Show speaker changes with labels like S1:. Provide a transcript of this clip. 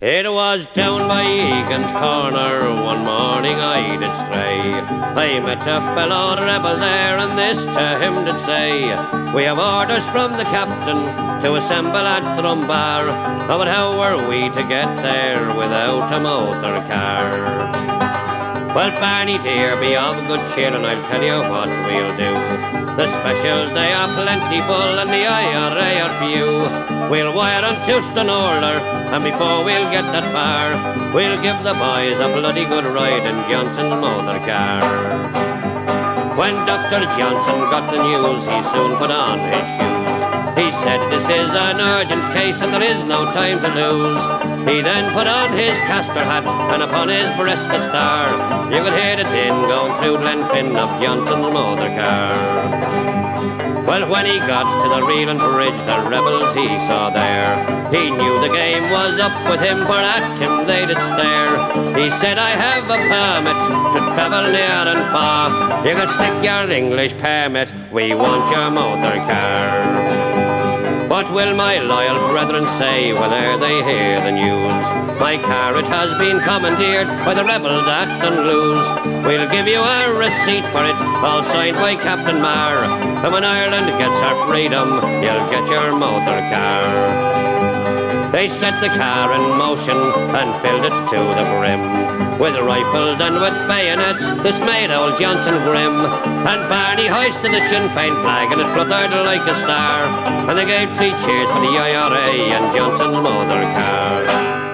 S1: It was down by Egan's Corner one morning I did stray. I met a fellow rebel there and this to him did say, We have orders from the captain to assemble at Drumbar. Oh, but how were we to get there without a motor car? Well, Barney dear, be of good cheer and I'll tell you what we'll do. The specials they are plentiful and the IRA are few. We'll wire on to Stranorlar and before we'll get that far, we'll give the boys a bloody good ride in Johnson's motor car. When Dr. Johnson got the news, he soon put on his shoes. He said, this is an urgent case and there is no time to lose. He then put on his castor hat and upon his breast a star. You could hear the din going through Glenfin of Johnson's motor car. Well, when he got to the Reeland Bridge, the rebels he saw there. He knew the game was up with him, for at him they did stare. He said, I have a permit to travel near and far. You can stick your English permit, we want your motor car. What will my loyal brethren say whene'er they hear the news? My car it has been commandeered by the rebels at Dunluce. We'll give you a receipt for it, all signed by Captain Marr. And when Ireland gets her freedom, you'll get your motor car. They set the car in motion and filled it to the brim with rifles and with bayonets, this made old Johnson grim. And Barney hoisted the Sinn Féin flag and it fluttered like a star. And they gave three cheers for the IRA and Johnson's motor car.